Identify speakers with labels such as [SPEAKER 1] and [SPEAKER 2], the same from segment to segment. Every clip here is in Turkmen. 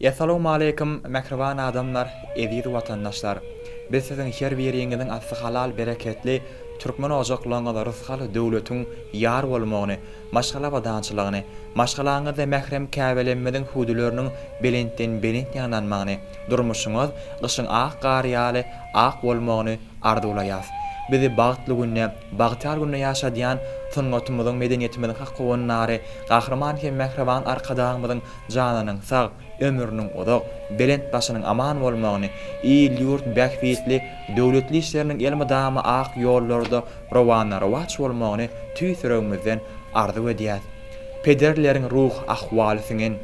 [SPEAKER 1] Essalawmaleýkim mähriban adamlar, eziz watandaşlar! Biz siziň her biriňiziň asly halal bereketli türkmen ojaklaryňyza rysgal döwletiň ýar bolmagyny, maşgala abadançylygyny, maşgalaňyzda mährem käbelemmiziň hüwdüleriniň belentden belent ýaňlanmagyny, durmuşyňyz gyşyň ak gary ýaly ak bolmagyny arzuwlaýas. Bizi bagtly günde, bagtyýar günde ýaşadýan sungatymyzyň, medeniýetimiziň hak howandary Gahryman hem mähriban Arkadagymyzyň janynyň sag, ömrüniň uzak, belent başynyň aman bolmagyny, il-ýurt bähbitli, döwletli işleriniň elmydama ak ýollarda rowana-rowaç bolmagyny tüýs ýüregimizden arzuw edýäs. Pederleriň ruhy ahwaly siňen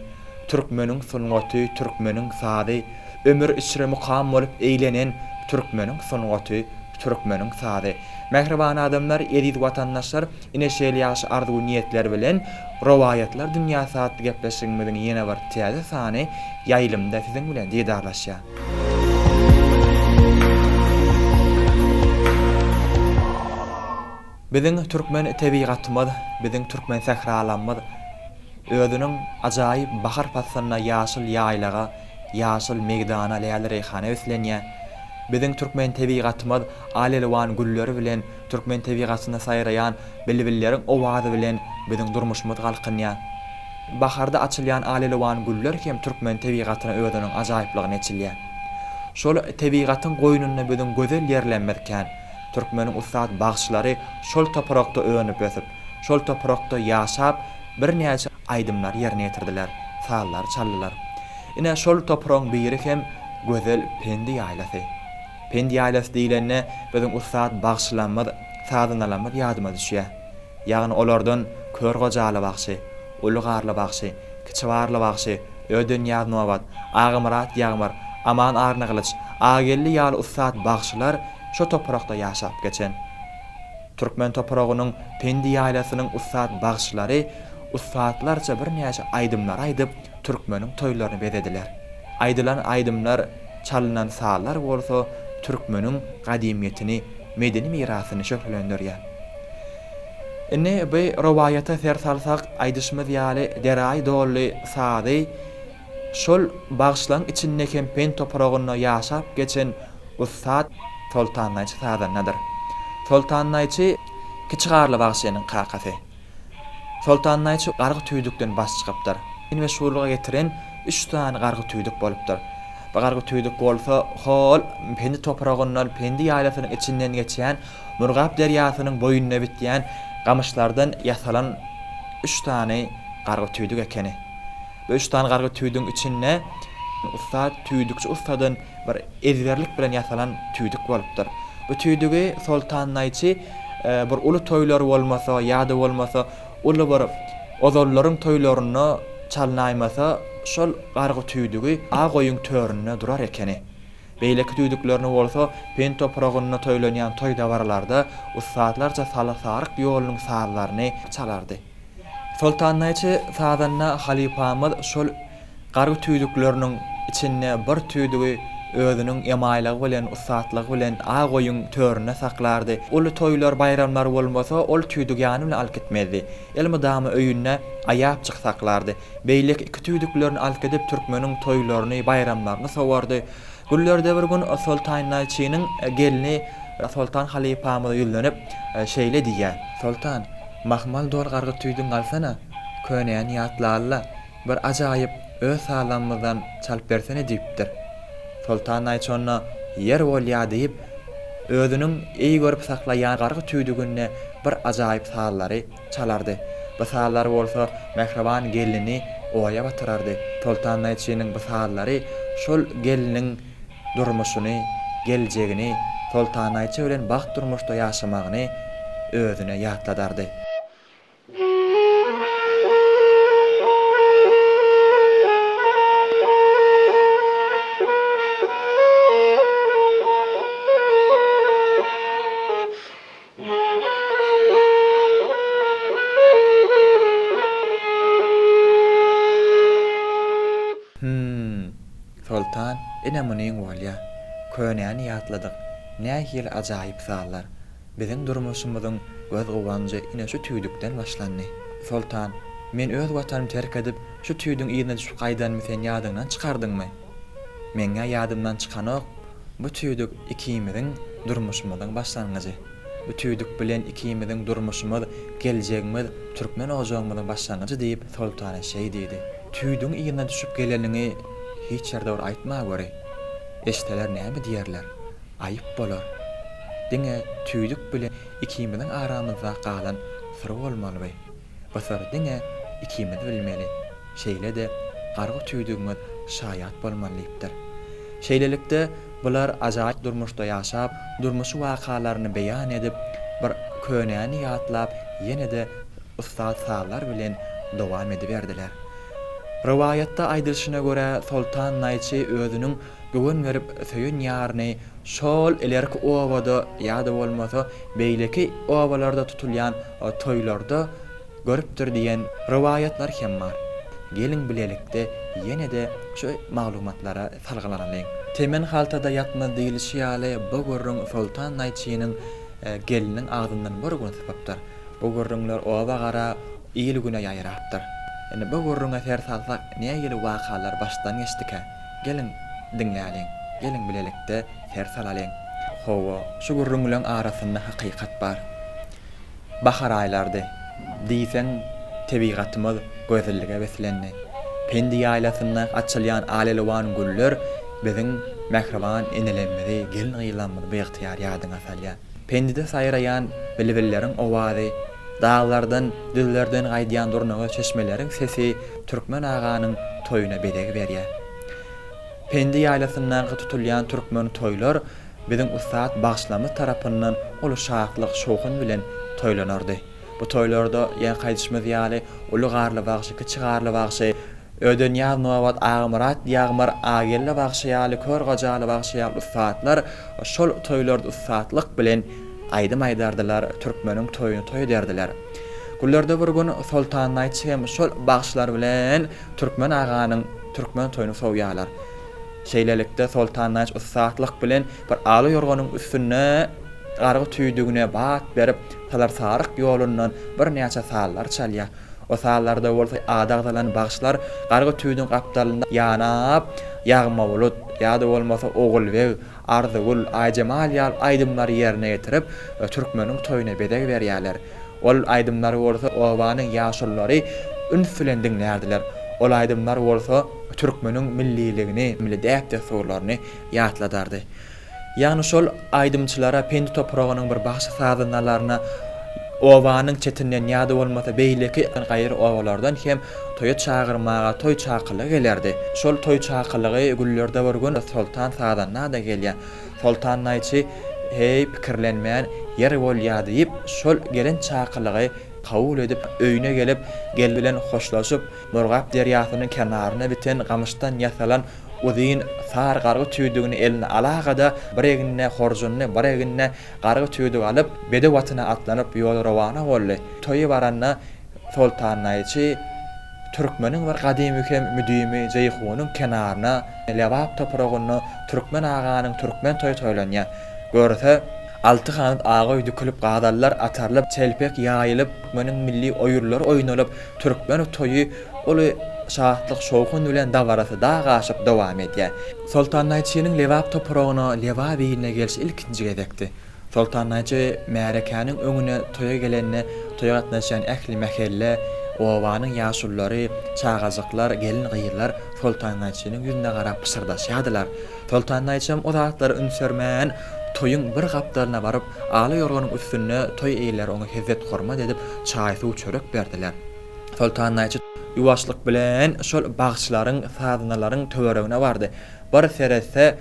[SPEAKER 1] türkmeniň sungaty, türkmeniň sazy, ömür içre mukam bolup eýlenen türkmeniň sungaty, türkmeniň sazy. Mähriban adamlar, eziz watandaşlar, Ine şeýle ýagşy arzuw-niýetler bilen Rowaýatlar dünýäsi atly gepleşigimiziň ýene bir täze sany ýaýlymda siziň bilen didarlaşýar. Biziň türkmen tebigatymyz, biziň türkmen sähralarymyz özüniň ajaýyp bahar paslynda ýaşyl ýaýlaga, ýaşyl meýdana, läle-reýhana beslenýär. Biziň türkmen tebigatymyz al-elwan gülleri bilen Türkmen tebigatynda saýraýan bilbilleriň owazy bilen biziň durmuşymyz galkynýar. Baharda açylýan al-elwan güller hem türkmen tebigatyna özüniň ajaýyplygyny eçilýär. Şol tebigatyň goýnunda biziň gözel ýerlerimiz kän. Türkmeniň ussat bagşylary şol toprakda önüp-ösüp, şol toprakda ýaşap birnäçe aýdymlary ýerine ýetirdiler, sazlary çaldylar. Ine, şol topragyň biri hem gözel Pendi ýaýlasy. Pendi ýaýlasy diýlende biziň ussat bagşylarymyz, sazandalarymyz ýadyma düşýär. Ýagny olardan Kör Gojaly bagşy, Uly Garly bagşy, Kiçi Barly bagşy, Ödenýaz Nobat, Agamyrat Ýagmyr, Aman Arnagylyç, Agageldi ýaly ussat bagşylar şo toprakda ýaşap geçen. Türkmen topragynyň Pendi ýaýlasynyň ussat bagşylary ussatlarça birnäçe aýdymlary aýdyp, türkmeniň toýlaryny bezediler. Aýdylan aýdymlar, çalynan sazlar bolsa türkmeniň gadymyýetini, medeni mirasyny şöhlelendirýär. Indi bu rowaýata ser salsak, aýdyşymyz ýaly deraý dolly sazy şol bagşylaryň içinde hem pent topragynda ýaşap geçen ussat Soltan Naýçy sazandadyr. Soltan Naýçy Kiçi Garly bagşynyň kakasy. Soltan Naýçy gargy tüýdükden baş çykypdyr. Meşhurlyga getiren üç sany gargy tüýdük bolupdyr. Bu gargy tüýdük bolsa hol Pendi topragyndan, Pendi ýaýlasynyň içinden geçýän Murgap derýasynyň boýunda bitýän gamyşlardan ýasalan üç sany gargy tüýdük ekeni. Bu üç sany gargy tüýdügiň içinde ussat tüýdükçi ussadan bir ezberlik bilen ýasalan tüýdük bolupdyr. Bu tüýdügi Soltan Naýçy bir uly toýlar bolmasa ýa-da bolmasa uly bir ozallaryň toýlarynda çalynaýmasa şol gargy tüýdügi ak öýüň töründe durar ekeni. Beýleki tüýdüklerini bolsa pent topragynda toýlanýan toý-dabaralarda ussatlarça saly-saryk ýolunyň sazlaryny çalardy. Soltan Naýçy sazanda halypamyz şol Gargy tüýdükleriniň içinde bir tüýdügi özüniň emaýlygy bilen, ussatlygy bilen ak öýüň töründe saklardy. Uly toýlar, baýramlar bolmasa, ol tüýdügi ýany bilen alyp gitmezdi. Elmydama öýünde aýapjyk saklardy. Beýleki iki tüýdüklerini alyp gidip, türkmeniň toýlaryny, baýramlaryny sowardy. Günlerde bir gün Soltan Naýçynyň gelni Soltan halypamyza ýüzlenip, şeýle diýýär. Soltan, mahmal dol gargy tüýdügiňi alsana, könäni ýatlaly-la. Bir ajaýyp öz sazlamyzdan çalyp bersene diýipdir. Soltan Naýçy onda Ýer bolýa diýip, özüniň eý görüp saklaýan gargy tüýdüginde bir ajaýyp sazlary çalardy. Bu sazlar bolsa mähriban gelnini oýa batyrardy. Soltan Naýçynyň bu sazlary şol gelniň durmuşyny, geljegini, Soltan Naýçy bilen bagt durmuşda ýaşamagyny özüne ýatladardy. Hüm, Soltan, ine munyň bolýa. Könäni ýatladyk. Nähili ajaýyp sazlar. Biziň durmuşymyzyň göz-guwanjy ine şu tüýdükden başlandy. Soltan. Men öz watanymy terk edip, şu tüýdüň yzyna düşüp gaýdanymy sen ýadyňdan çykardyňmy? Meň-ä ýadymdan çykanok, bu tüýdük ikimiziň durmuşymyzyň başlangyjy. Bu tüýdük bilen ikimiziň durmuşymyz, geljegimiz, türkmen ojagymyzyň başlangyjy diýip, Soltana şeý diýdi. Tüýdügiň yzyna düşüp geleniňi hiç ýerde bir aýtmaweri. Eşitseler näme diýerler? Aýyp bolar. Diňe tüýdük bilen ikimiziň aramyzda galan syr bolmalyby. Bu syry diňe ikimiz bilmeli. Şeýle-de gargy tüýdügiňiz şaýat bolmaly diýipdir. Şeýlelikde, bular ajaýyp durmuşda ýaşap, durmuşy wakalaryny beýan edip, bir könäni ýatlap, ýene-de ussat sazlar bilen dowam ediberdiler. Rowaýatda aýdylyşyna görä, Soltan Naýçy özüniň göwün berip söýen ýaryny şol ilerki obada ýa-da bolmasa beýleki obalarda tutulýan toýlarda görüpdir diýen rowaýatlar hem bar. Geliň bilelikde ýene-de şu maglumatlara salgylanalyň. Temen haltada ýatmaz diýlişi ýaly bu gürrüň Soltan Naýçynyň gelniniň agzyndan bir gün sypypdyr. Bu gürrüňler oba-gara, il-güne ýaýrapdyr. Indi bu gürrüňe ser salsak nähili wakalar başdan geçdikä? Geliň, diňläliň. Geliň bilelikde ser salalyň. Hawa, şu gürrüňleň arasynda hakykat bar. Bahar aýlardy. Diýseň, tebigatymyz gözellige beslendi. Pendi ýaýlasynda açylýan al-elwan güller biziň mähriban enelerimizi, gelin-gyzlarymyzy biygtyýar ýadyňa salýar. Pendide saýraýan bilbilleriň owazy, daglardan, düzlerden gaýdýan durnaga çeşmeleriň sesi Türkmen aganyň toýuna bezeg berýär. Pendi ýaýlasyndaky tutulýan türkmen toýlar biziň ussat bagşylarymyz tarapyndan uly şatlyk, şowhun bilen toýlanardy. Bu toýlarda, ýaňky aýdyşymyz ýaly, Uly Garly bagşy, Kiçi Garly bagşy, Ödenýaz Nobat, Agamyrat Ýagmyr, Ageldi bagşy ýaly, Kör Gojaly bagşy ýaly ussatlar şol toýlarda ussatlyk bilen aýdym aýdardylar, türkmeniň toýuny toý ederdiler. Günlerde bir gün Soltan Naýçy hem şol bagşylar bilen Türkmen aganyň türkmen toýuny sowýarlar. Şeýlelikde, Soltan Naýç ussatlyk bilen bir ala ýorganyň üstünde gargy tüýdügine bat berip, salar-saryk ýolundan birnäçe sazlar çalýar. O sazlarda bolsa ady agzalan bagşylar gargy tüýdüň gapdalynda ýanap, Ýagma bulut, ýa-da bolmasa Ogulbeg, Arzygül, Aýjemal ýaly aýdymlary ýerine ýetirip, türkmeniň toýuna bezeg berýärler. Ol aýdymlary bolsa obanyň ýaşululary üns bilen diňlärdiler. Ol aýdymlar bolsa türkmeniň milliligini, milli däp-dessurlaryny ýatladardy. Ýagny şol aýdymçylara Pendi topragynyň bir bagşy-sazandalaryna obanyň çetinden ýa-da bolmasa beýleki gaýry obalardan hem toýa çagyrmaga toý çakylygy gelerdi. Şol toý çakylygy günlerde bir gün Soltan sazanda-da gelýär. Soltan naýçy heý pikirlenmän ýer bolýa diýip, şol gelen çakylygy kabul edip, öýüne gelip, gelni bilen hoşlaşyp, Murgap derýasynyň kenaryna biten gamyşdan ýasalan uzyn sar gargy tüýdügini eline alaga-da, bir egnine horjunyny, bir egnine gargy tüýdük alyp, bedew atyna atlanyp ýola rowana boldy. Toýa baranda Soltan Naýçy türkmeniň bir gadymy hem müdimi Jeýhunyň kenaryna, Lebap topragynda Türkmen aganyň türkmen toýy toýlanýar. Görse, alty ganat ak öý dikilip, gazallar atarylyp, çelpek ýaýylyp, türkmeniň milli oýunlary oýnalyp, türkmen toýy uly şatlyk-şowhun bilen dabarasy dag aşyp dowam edýär. Soltan Naýçynyň Lebap topragyna, Lebap iline gelşi ilkinji gezekdi. Soltan Naýçy märekäniň öňüne toýa gelende toýa gatnaşýan ähli mähelle, obanyň ýaşululary, çagajyklar, gelin-gyzlar Soltan Naýçynyň ýüzüne garap pyşyrdaşýardylar. Soltan Naýçam o zatlara üns bermän, toýuň bir gapdalyna baryp, ala ýorganyň üstünde toý eýeleri oňa hezzet-hormat edip, çaý-suw, çörek berdiler. Soltan Naýçy ýuwaşlyk bilen şol bagşylaryň, sazandalaryň töweregine bardy. Bir seretse,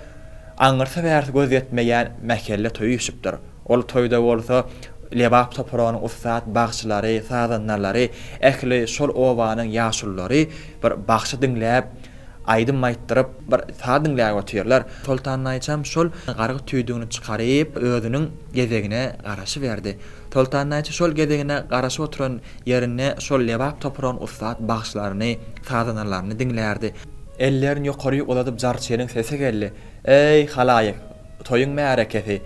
[SPEAKER 1] Aňyrsy-bärsi göz ýetmeýän mähelle toýy üýşüpdir. Ol toýda bolsa Lebap topragynyň ussat bagşylary, sazandalary, ähli şol obanyň ýaşululary bir bagşy diňläp, aýdym aýtdyryp, bir saz diňläp otyrlar. Soltan Naýçam şol gargy tüýdügini çykaryp, özüniň gezegine garaşyberdi. Soltan Naýça şol gezegine garaşyp oturan ýerinde şol Lebap topragynyň ussat bagşylaryny, sazandalaryny diňlärdi. Ellerini ýokaryk uzadyp jarçynyň sesi geldi, Eý, halaýyk, toýuň märekesi!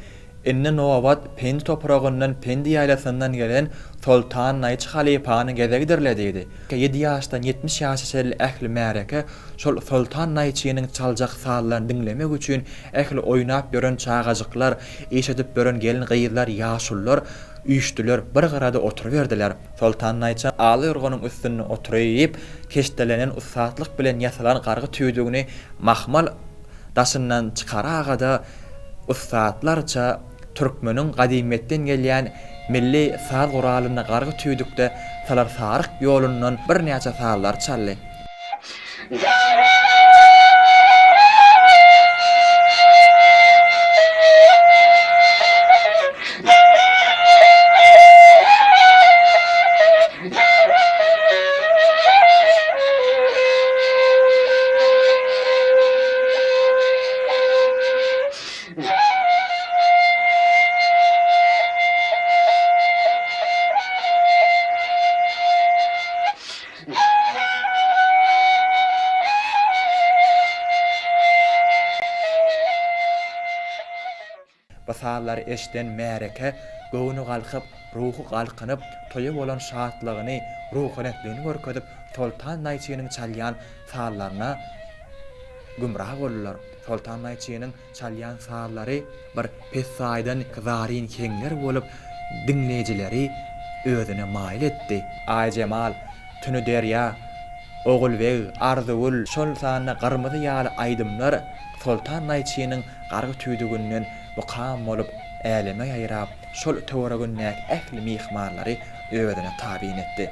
[SPEAKER 1] Indi nobat Pendi topragyndan, Pendi ýaýlasyndan gelen Soltan Naýçy halypanyň gezegidir-le diýdi. Ýedi ýaşdan 70 ýaşa çenli ähli märeke şol Soltan Naýçynyň çaljak sazlaryny diňlemek üçin ähli oýnap ýören çagajyklar, iş edip ýören gelin-gyzlar, ýaşulular üýşdüler, bir gyrada oturyberdiler. Soltan Naýça ala ýorganyň üstünde oturyp, keşdelenen ussatlyk bilen ýasalan gargy tüýdügini mahmal daşyndan çykaraga-da, ussatlarça türkmeniň gadymyýetden gelýän milli saz guralynda gargy tüýdükde salar saryk ýolundan birnäçe sazlary çaldy. Bu sazlary eşiden märeke göwni galkyp, ruhy galkynyp, toýa bolan şatlygyny, ruhubelentligini görkezip, Soltan Naýçynyň çalýan sazlaryna gümra boldular. Soltan Naýçynyň çalýan sazlary bir pessaýdan zaryn heňler bolup, diňleýjileri özüne maýyl etdi. Aýjemal, Tüni derýa, Ogulbeg, Arzygül, şol sanda Gyrmyzy ýaly aýdymlar Soltan Naýçynyň gargy tüýdüginden mukam bolup, äleme ýaýrap, şol töweregindäki ähli myhmanlary özüne tabyn etdi.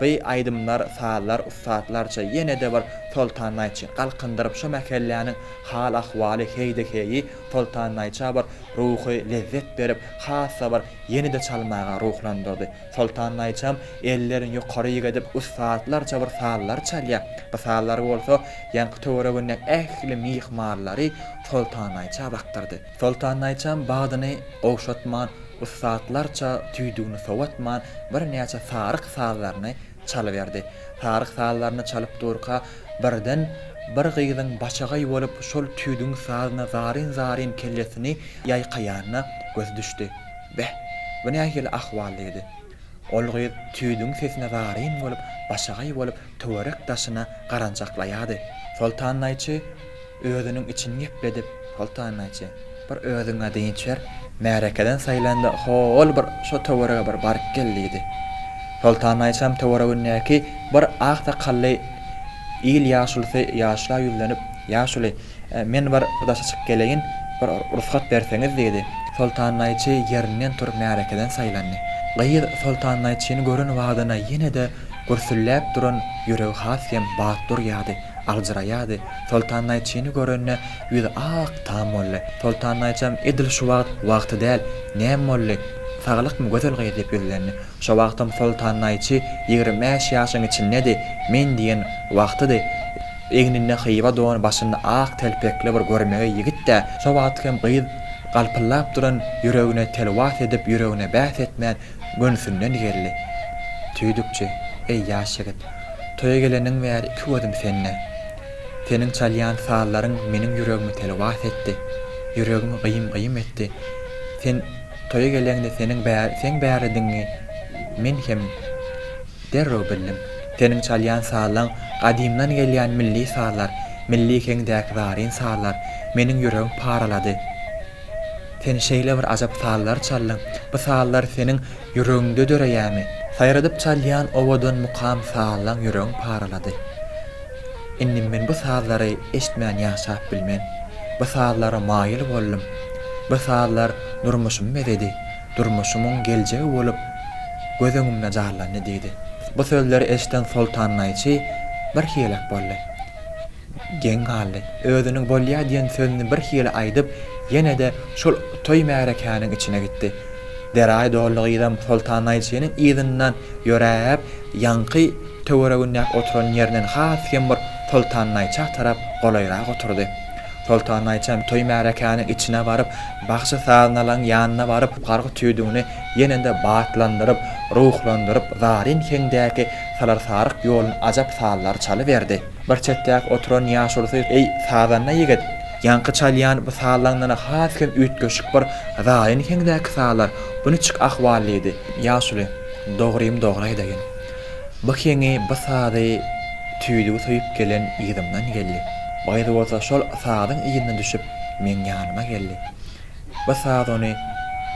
[SPEAKER 1] By aýdymlar, sazlar ussatlarça ýene-de bir Soltan Naýçyny galkyndyryp, şo mähelläniň hal-ahwaly, heýde-heýi Soltan Naýça bir ruhy lezzet berip, has-da bir ýene-de çalmaga ruhlandyrdy. Soltan Naýçam ellerini ýokary ýigedip, ussatlarça bir sazlar çalýar. Bu sazlar bolsa ýaňky töweregindäki ähli myhmanlary Soltan Naýça bakdyrdy. Soltan Naýçam badyny gowşatman, ussatlarça tüýdügini sowatman birnäçe saryk sazlaryny çalyberdi. Saryk sazlaryny çalyp durka, birden bir gyzyň başagaý bolup şol tüýdügiň sazyna zaryn-zaryn kellesini ýaýkaýanyna gözi düşdi. Beh, bu nähili ahwal diýdi. Ol gyz tüýdügiň sesine zaryn bolup, başagaý bolup töwerek-daşyna garanjaklaýardy. Soltan Naýçy özüniň içini gepledip, Soltan Naýçy, bir özüňe dynç ber, märekeden saýlanda ho-ol bir şo töwerege bir baryp gel diýdi. Soltan Naýçam töweregindäki bir ak sakally il ýaşulusy ýaşula ýüzlenip, Ýaşuly, Men bir daşa çykyp geleýin, bir rugsat berseňiz, diýdi. Soltan Naýçy ýerinden turup märekeden saýlandy. Gyz Soltan Naýçyny gören badyna ýene-de gürsülläp duran ýüregi has hem bat urýardy, aljyraýardy. Soltan Naýçyny görende ýüzi ak tam boldy. Soltan Naýçam edil şu wagt wagty däl, näme boldy, saglykmy gözel gyz diýip ýüzlendi. Şo wagtam Soltan Naýçy 25 ýaşyň içindedi, men diýen wagtydy. Egninde hywa don, başynda ak telpekli bir görmegeý ýigit-dä. Şo wagt hem gyz galpyldap duran ýüregine telwas edip, ýüregine bäs etmän, gönüsinden geldi. Tüýdükçi, eý, ýaş ýigit, toýa geleniň bäri iki gözüm sende. Seniň çalýan sazlaryň meniň ýüregimi telwas etdi. Ýüregimi gyýym-gyýym etdi. Sen toýa geleňde seniň seň bäridigiňi men hem Derrew bildim. Seniň çalýan sazlaň gadymdan gelýän milli sazlar, milli heňdäki zaryn sazlar meniň ýüregim paralady. Sen şeýle bir ajap sazlar çaldyň, bu sazlar seniň ýüregiňde döreýämi? Saýradyp çalýan owadan mukam sazlaň ýüregim paralady. Indi men bu sazlary eşitmän ýaşap bilmen. Bu sazlara maýyl boldum. Bu sazlar durmuşymy bezedi. Durmuşymyň geljegi bolup göz öňümde janlandy diýdi. Bu sözleri eşiden Soltan Naýçy bir hilek boldy. Geň galdy. Özüniň bolýa diýen sözüni bir hili aýdyp, ýene-de şol toý märekäniň içine gitdi. Deraý dolly gyzam Soltan Naýçynyň yzyndan ýöräp, ýaňky töweregindäki oturan ýerinden has hem bir Soltan Naýça tarap golaýrak oturdy. Soltan Naýçam toý-märekäniň içine baryp, bagşy-sazandalaryň ýanyna baryp, gargy tüýdügini ýene-de batlandyryp, ruhlandyryp, zaryn heňdäki salar-saryk ýoluny ajap sazlar çalyberdi. Bir çetdäki oturan ýaşulusy, Eý, sazanda ýigit! Ýaňky çalýan bu sazlaňdan-a has hem üýtgeşik bir zaýyn heňdäki sazlar. Bu niçik ahwal diýdi. Ýaşuly, dogrymy dogry aýdaýyn. Bu heňi, bu sazy tüýdügi söýüp gelen yzymdan geldi. Bu gyz bolsa şol sazyň yzyna düşüp, meň ýanyma geldi. Bu saz ony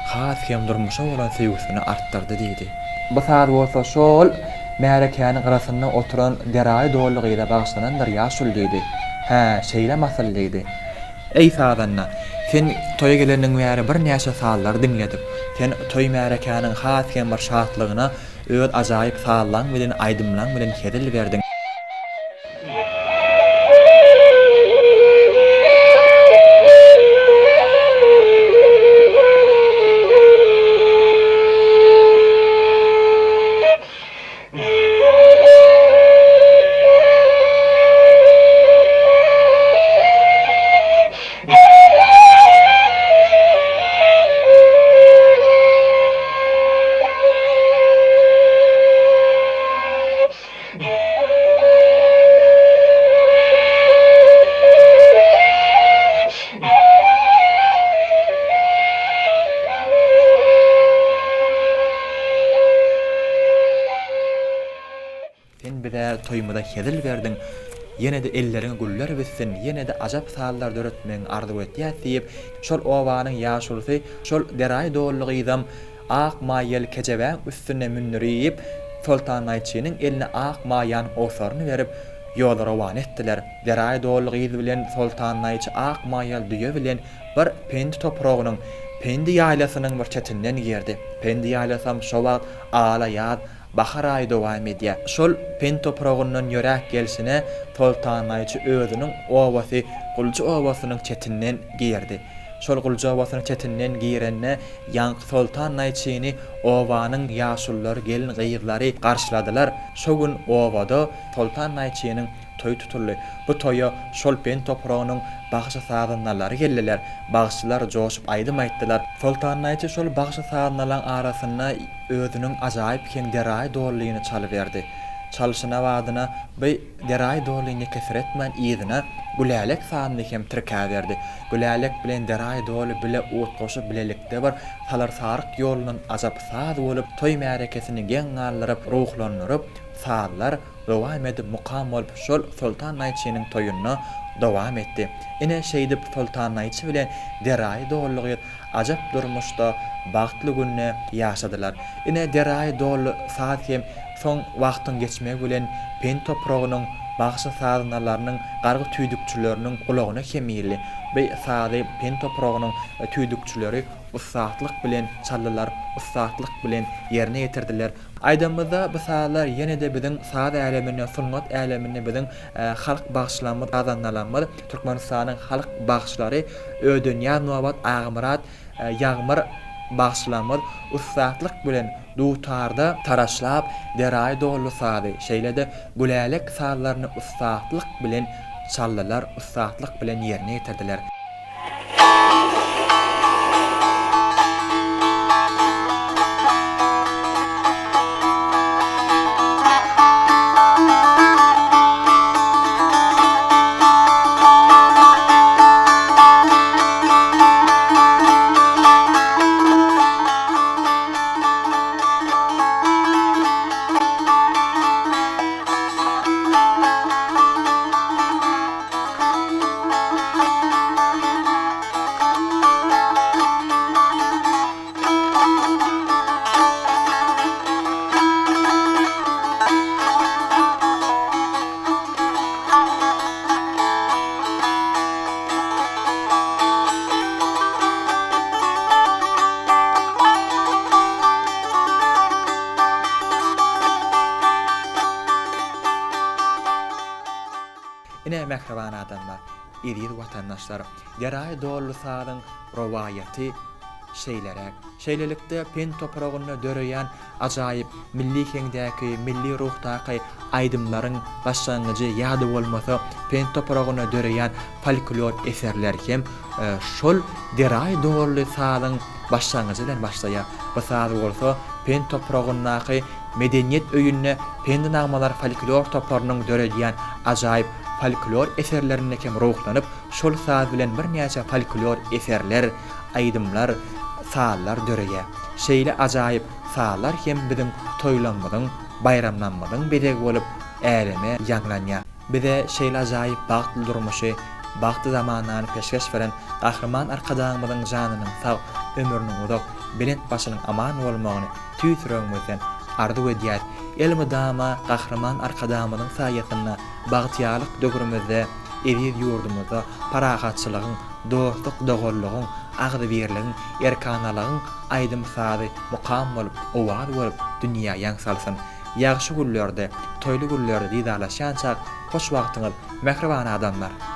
[SPEAKER 1] has hem durmuşa bolan söýgüsini artdyrdy diýdi. Bu saz bolsa şo-ol märekäniň gyrasynda oturan deraýy doly gyza bagyşlanandyr, ýaşuly diýdi. Hä, şeýlemi asyl diýdi. Eý, sazanda, sen toýa geleniň bäri birnäçe sazlary diňledik. Sen toý-märekäniň has hem bir şatlygyna öz ajaýyp sazlaň bilen, aýdymlaň bilen hezil berdiň. Sen bize toýumyza hezil berdiň, ýene-de elleriňe güller bitsin, ýene-de ajap sazlar döretmegiňi arzuw etýäs diýip, şol obanyň ýaşulusy şol deraý dolly gyzam Ak maýaly kejebäň üstüne mündürip, Soltan Naýçynyň eline ak maýanyň owsaryny berip, ýola rowana etdiler. Deraý doly gyz bilen Soltan Naýçy ak maýaly düýe bilen bir pendi topragynyň, pendi ýaýlasynyň bir çetinden girdi. Pendi ýaýlasam şo wagt ala ýaz, bahar aýy dowam edýär. Şol pendi topragyndan ýöräp gelşine Soltan Naýçy özüniň obasy Gulja obasynyň çetinden girdi. Şol Gulja obasynyň çetinden girende Ýaňky Soltan naýçyny obanyň ýaşululary, gelin-gyzlary garşyladylar. Şo gün obada Soltan naýçynyň toýy tutuldy. Bu toýa şol pent topragynyň bagşy-sazandalary geldiler. Bagşylar joşup aýdym aýtdylar. Soltan naýçy şol bagşy-sazandalaryň arasynda özüniň ajaýyp heň deraý dollyny çalyberdi. Çalşyna badyna bu Deraý doly nekeseretmän yzyna Gülälek sazyny hem tirkäberdi. Gülälek bilen Deraý doly bile utgaşyp bilelikde bir salyr-saryk ýolundan ajap saz bolup toý märekesini geň galdyryp ruhlandyryp sazlar dowam edip mukam bolup şol Soltan Naýçynyň toýunda dowam etdi. Ine şeýdip Soltan Naýçy bilen Deraý doly gyz ajap durmuşda bagtly günde ýaşadylar. Ine Deraý doly saz hem Soň wagtyň geçmegi bilen pent topragynyň bagşy-sazandalarynyň, gargy tüýdükçileriniň gulagyna hem ildi. Bu sazy pent topragynyň tüýdükçileri ussatlyk bilen çaldylar, ussatlyk bilen ýerine ýetirdiler. Aýdanymyzda, bu sazlar ýene-de biziň saz äleminde, sungat äleminde biziň halk bagşylarymyz, sazandalarymyz, Türkmenistanyň halk bagşylary Ödenýaz Nobat Agamyrat Ýagmyr bagşylarymyz ussatlyk bilen dutarda taraşlap, deraý dolly sazy, şeýle-de gülälek sazlaryny ussatlyk bilen çaldylar, ussatlyk bilen ýerine ýetirdiler. Ine, mähriban adamlar, eziz watandaşlar, Geraý dolly sazyň rowaýaty şeýleräk. Şeýlelikde, pent topragynda döreýän ajaýyp milli heňdäki, milli ruhdaky aýdymlaryň başlangyjy ýa-da bolmasa pent topragynda döreýän folklor eserler hem şol deraý dolly sazyň başlangyjy bilen başlaýar. Bu saz bolsa pent topragyndaky Medeniýet öýünde Pendi nagmalar folklor toparynyň döredýän ajaýyp. Folklor eserlerinde hem ruhlanyp, şol saz bilen birnäçe folklor eserler, aýdymlar, sazlar döreýär. Şeýle ajaýyp sazlar hem biziň toýlamyzyň, baýramlamyzyň bezegi bolup, äleme ýaňlanýar. Bize şeýle ajaýyp bagtly durmuşy, bagtly zamanany peşgeş beren Gahryman Arkadagymyzyň janynyň sag, ömrüniň uzak, belent başynyň aman bolmagyny tüýs ýüregimizden arzuw edýäs. Elmydama Gahryman Arkadagymyzyň saýasynda bagtyýarlyk döwrümizde eziz ýurdumyzda parahatçylygyň, dostluk-doganlygyň, agzybirligiň, erkanalygyň aýdym-sazy mukam bolup, owaz bolup dünýä ýaň salsyn! Ýagşy günlerde, toýly günlerde didarlaşýançak hoş wagtyňyz, mähriban adamlar!